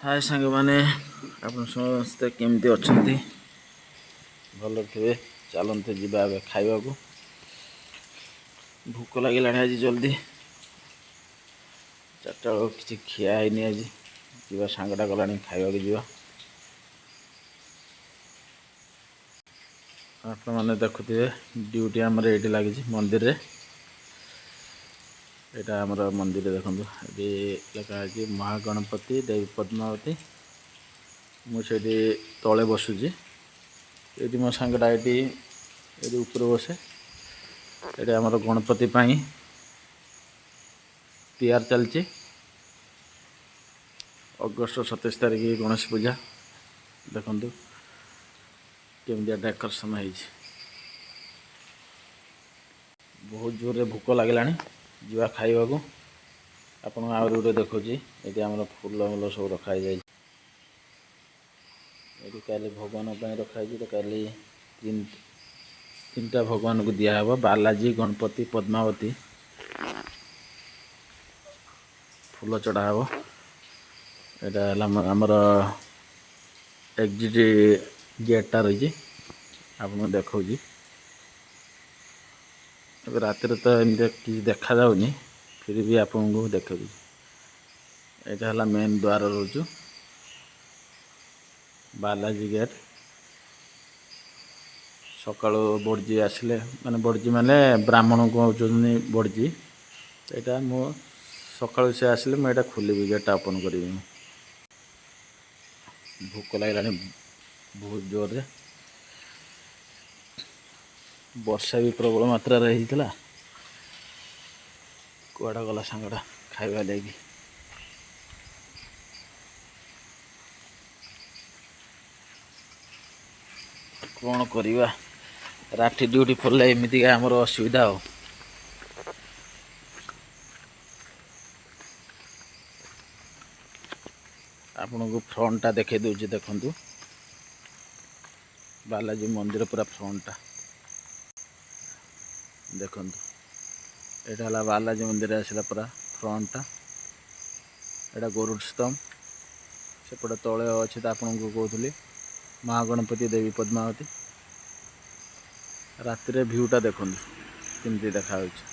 ହାଏ ସାଙ୍ଗମାନେ, ଆପଣ ସମସ୍ତେ କେମିତି ଅଛନ୍ତି? ଭଲରେ ଥିବେ। ଚାଲନ୍ତୁ ଯିବା ଏବେ ଖାଇବାକୁ, ଭୋକ ଲାଗିଲାଣି ଆଜି। ଜଲ୍ଦି 4ଟା ବେଳକୁ କିଛି ଖିଆ ହେଇନି ଆଜି। ଯିବା, ସାଙ୍ଗଟା ଗଲାଣି, ଖାଇବାକୁ ଯିବା। ଆପଣମାନେ ଦେଖୁଥିବେ, ଡ୍ୟୁଟି ଆମର ଏଇଠି ଲାଗିଛି ମନ୍ଦିରରେ। ଏଇଟା ଆମର ମନ୍ଦିର, ଦେଖନ୍ତୁ, ଏଠି ଲେଖା ହେଇଛି ମହାଗଣପତି ଦେବୀ ପଦ୍ମାବତୀ। ମୁଁ ସେଇଠି ତଳେ ବସୁଛି। ଏଇଠି ମୋ ସାଙ୍ଗଟା ଏଇଠି ଉପରେ ବସେ। ଏଇଠି ଆମର ଗଣପତି ପାଇଁ ତିଆରି ଚାଲିଛି। ଅଗଷ୍ଟ 27 ତାରିଖ ଗଣେଶ ପୂଜା। ଦେଖନ୍ତୁ କେମିତିଆ ଡେକୋରେସନ୍ ହେଇଛି। ବହୁତ ଜୋରରେ ଭୋକ ଲାଗିଲାଣି, ଯିବା ଖାଇବାକୁ। ଆପଣଙ୍କୁ ଆହୁରି ଗୋଟେ ଦେଖୁଛି। ଏଠି ଆମର ଫୁଲ ମୁଲ ସବୁ ରଖା ହେଇଯାଇଛି। ଏଠି କାଲି ଭଗବାନଙ୍କ ପାଇଁ ରଖାହେଇଛି ତ। କାଲି ତିନିଟା ଭଗବାନଙ୍କୁ ଦିଆହେବ, ବାଲାଜୀ, ଗଣପତି, ପଦ୍ମାବତୀ। ଫୁଲ ଚଢ଼ା ହେବ। ଏଇଟା ହେଲା ଆମର ଏକ୍ଜିଟ୍ ଗେଟ୍ଟା ରହିଛି, ଆପଣଙ୍କୁ ଦେଖାଉଛି। ଏବେ ରାତିରେ ତ ଏମିତି କିଛି ଦେଖାଯାଉନି, ଫିର୍ ବି ଆପଣଙ୍କୁ ଦେଖାଉଛି। ଏଇଟା ହେଲା ମେନ୍ ଦ୍ୱାର ରହୁଛୁ, ବାଲାଜୀ ଗେଟ୍। ସକାଳୁ ବଡ଼ଜି ଆସିଲେ, ମାନେ ବଡ଼ଜି ମାନେ ବ୍ରାହ୍ମଣକୁ କହୁଛନ୍ତି ବଡ଼ଜି। ଏଇଟା ମୁଁ ସକାଳୁ ସେ ଆସିଲେ ମୁଁ ଏଇଟା ଖୋଲିବି, ଗେଟ୍ଟା ଓପନ୍ କରିବି ମୁଁ। ଭୋକ ଲାଗିଲାଣି ବହୁତ ଜୋରରେ। ବର୍ଷା ବି ପ୍ରବଳ ମାତ୍ରାରେ ହେଇଥିଲା। କୁଆଡ଼େ ଗଲା ସାଙ୍ଗଟା ଖାଇବା ଲାଗି? କ'ଣ କରିବା, ରାତି ଡ୍ୟୁଟି ପଡ଼ିଲେ ଏମିତିକା ଆମର ଅସୁବିଧା। ଆଉ ଆପଣଙ୍କୁ ଫ୍ରଣ୍ଟଟା ଦେଖାଇ ଦେଉଛି, ଦେଖନ୍ତୁ, ବାଲାଜୀ ମନ୍ଦିର ପୁରା ଫ୍ରଣ୍ଟଟା ଦେଖନ୍ତୁ। ଏଇଟା ହେଲା ବାଲାଜୀ ମନ୍ଦିର ଆସିଲା ପୁରା ଫ୍ରଣ୍ଟଟା। ଏଇଟା ଗରୁଡ଼ ସ୍ତମ୍ଭ। ସେପଟେ ତଳେ ଅଛି ତ ଆପଣଙ୍କୁ କହୁଥିଲି, ମହାଗଣପତି ଦେବୀ ପଦ୍ମାବତୀ। ରାତିରେ ଭ୍ୟୁଟା ଦେଖନ୍ତୁ କେମିତି ଦେଖାଯାଉଛି।